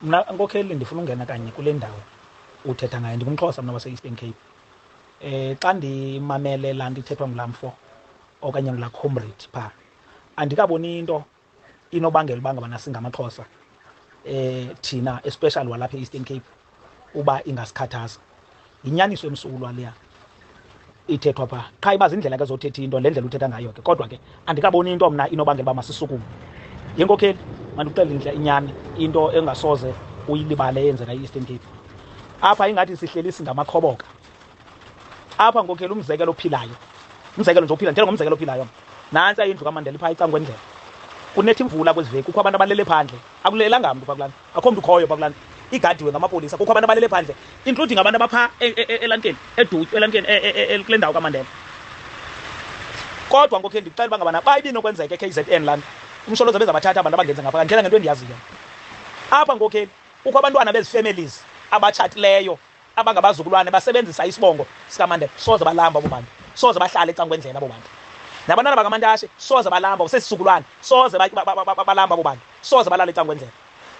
Mna nkokheli ndifuna ungena kanye kule ndawo uthetha ngayo. NdingumXhosa mna wase-Eastern Cape. Xa ndimamele laa nto ithethwa ngulaa mfo okanye ngulaa comrade phaa, andikaboni into inobangela uba ngabana singamaXhosa thina especially walapha e-Eastern Cape uba ingasikhathaza. Yinyaniso emsulwa leya ithethwa phaa, qha iba zindlela ke zothetha into, le ndlela uthetha ngayo ke. Kodwa ke andikaboni into mna inobangela uba masisukume. Yenkokheli, mandikuxelele intle inyani, into engasoze uyilibale eyenzeka e-Eastern Cape. Apha ingathi sihleli singamakhoboka. Apha nkokheli umzekelo ophilayo, umzekelo nje ophila, ndithetha ngomzekelo ophilayo. Nantsi indlu kaMandela iphaa ecangkwendlela. Kunetha imvula kwezi veki, kukho abantu abalele phandle. Akulelanga mntu phaa kulaa ndlu, akho mntu ukhoyo phaa kulaa ndlu. Igadiwe ngamapolisa, kukho abantu abalele phandle, including abantu abaphaa elanteni, eDutywa, elanteni, kule ndawo kaMandela. Kodwa nkokheli ndikuxelela uba ngabana xa ibinokwenzeka e-KZN laa nto, uMsholozi ebezabathatha abantu abangenze ngaphakathi. Ndithetha ngento endiyaziyo. Apha nkokheli kukho abantwana bezi families abatshatileyo abangabazukulwane basebenzisa isibongo sikaMandela. Soze balamba abo bantu, soze bahlale ecangkwendlela abo bantu. Nabantwana bakaMantashe soze balamba, sesisukulwane soze balamba abo bantu, soze balala ecangkwendlela.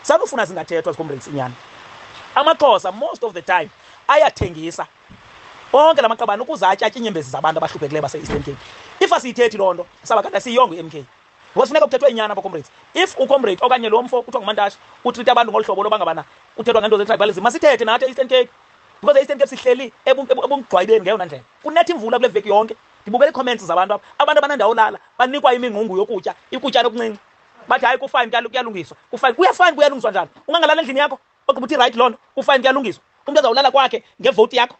Sanufuna zingathethwa zicomrades inyani. AmaXhosa most of the time ayathengisa onke la maqabane ukuze atye iinyembezi zabantu abahluphekileyo base-Eastern Cape. If asiyithethi loo nto, saba kanti asiyiyongo i-MK. Because funeka kuthethwe inyani apha comrades. If ucomrade okanye lo mfo kuthiwa nguMantashe utreat abantu ngolu hlobo loba ngabana kuthethwa ngento ze-tribalism, masithethe nathi e-Eastern Cape. Because e-Eastern Cape sihleli ebumgxwayibeni ngeyona ndlela. Kunetha imvula kule veki yonke. Ndibukela ii-comments zabantu apha. Abantu abanendawo olala banikwa imingqungu yokutya, ikutyana okuncinci. Bathi hayi kufine kuyalungiswa. Kufine. Kuyafine kuyalungiswa njani? Ungangalala endlini yakho ogqiba uthi right loo nto. Kufine kuyalungiswa. Umntu azawulala kwakhe ngevoti yakho.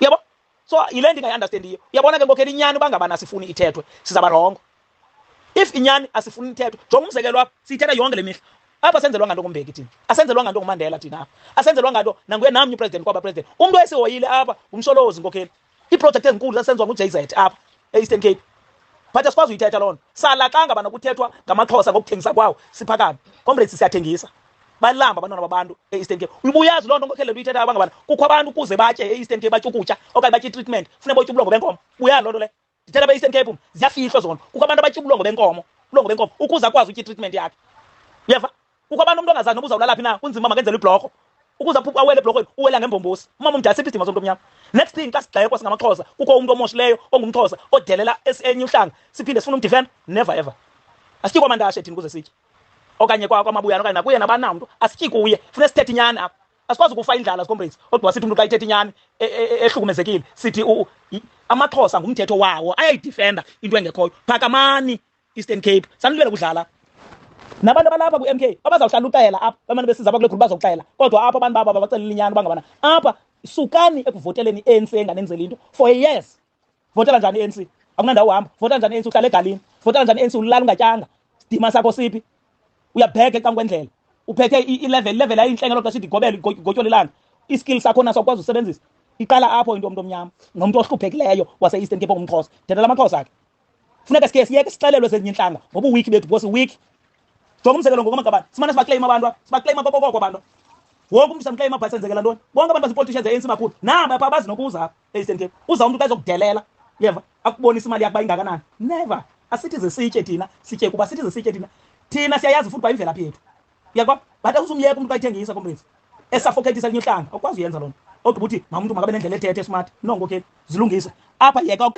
Uyabo? So yile ndingayi-understandiyo. Uyabona ke nkokheli inyani uba ngabana asifuni ithethwe, sizaba rongo. If inyani asifuni ithethwe, jonga umzekelo apha, siyithetha yonke le mihla. Apha asenzelwanga nto nguMbeki thina, asenzelwanga nto nguMandela thina apha, asenzelwanga nto nanguye namnye upresident kwaba president. Umntu esihoyile apha nguMsholozi nkokheli. Iiprojekthi ezinkulu zasenziwa ngu-J Z apha e-Eastern Cape. But asikwazi uyithetha loo nto. Sala xa ngabana kuthethwa ngamaXhosa ngokuthengisa kwawo, siphakame. Comrades, siyathengisa. Balamba abantwana babantu e-Eastern Cape. Ubuyazi loo nto nkokheli le nto uyithethayo uba ngabana kukho abantu ukuze batye e-Eastern Cape, batye ukutya okanye batye i-treatment, funeka botye ubulongo benkomo. Uyazi loo nto leyo? Ndithetha apha e-Eastern Cape, ziyafihlwa zona. Kukho abantu abatya ubulongo benkomo, ubulongo benkomo ukuze akwazi utya i-treatment yakhe. Uyeva? Kukho abantu umntu ongazazi noba uzawulala phi na, kunzima uba makenzelwe ibhlorho. Ukuze awele ebhlorhweni, uwela ngembombosi. Umama omdala siphi isidima somntu omnyama? Next thing xa sigxekwa singamaXhosa, kukho umntu omoshileyo ongumXhosa odelela enye uhlanga, siphinde sifune umdefenda? Never ever. Asityi kwaMantashe thina ukuze sitye. Okanye kwaMabuyane okanye nakuye nabani na umntu, asityi kuye. Funeka sithethe inyani apha. Asikwazi ukufa indlala comrades. Odwa sithi umntu xa ethetha inyani ehlukumezekile, sithi amaXhosa ngumthetho wawo ayayidefenda into engekhoyo. Phakamani Eastern Cape, sanilibele kudlala. Nabantu abalapha kwi-MK abazawuhlala uxela apha, bamane besiza apha kule group bazoxela. Kodwa apha abantu babo ababaxelela inyani uba ngabana apha sukani ekuvoteleni i-ANC enganenzeli into for years. Votela njani i-ANC? Akunandawo uhamba. Votela njani i-ANC uhlala egalini? Votela njani i-ANC ulala ungatyanga? Sidima sakho siphi? Uyabheka ecangkwendlela. Uphethe i-level, level ayintle ngelo xesha idigobela igotyole ilanga. I-skill sakho naso awukwazi usebenzisa. Iqala apho into yomntu omnyama nomntu ohluphekileyo wase-Eastern Cape ongumXhosa. Ndithethela amaXhosa ke. Funeka sike siyeke sixelelwe zezinye intlanga ngoba uweak bethu because weak. Jonga umzekelo ngokwamagabane. Simane sibaclaim abantu apha. Sibaclaim kokoko abantu. Wonke umntu samclaim apha senzekela ntoni? Bonke abantu bazipoliticians e-ANC bakhulu. Naba apha abazi nokuza apha e-Eastern Cape. Uza umntu xa ezokudelela. Uyeva? Akubonisa imali yakho uba ingakanani. Never. Asithi ze sitye thina, sitye kuba sithi ze sitye thina. Thina siyayazi futhi uba imvelaphi yethu. Uyakubona? But awuzumyeka umntu xa ethengisa comrades. Esuffocatisa elinye uhlanga. Awukwazi uyenza loo nto. Ogqiba uthi ma umntu makabe nendlela ethethe smart. No nkokheli, zilungise. Apha yeka.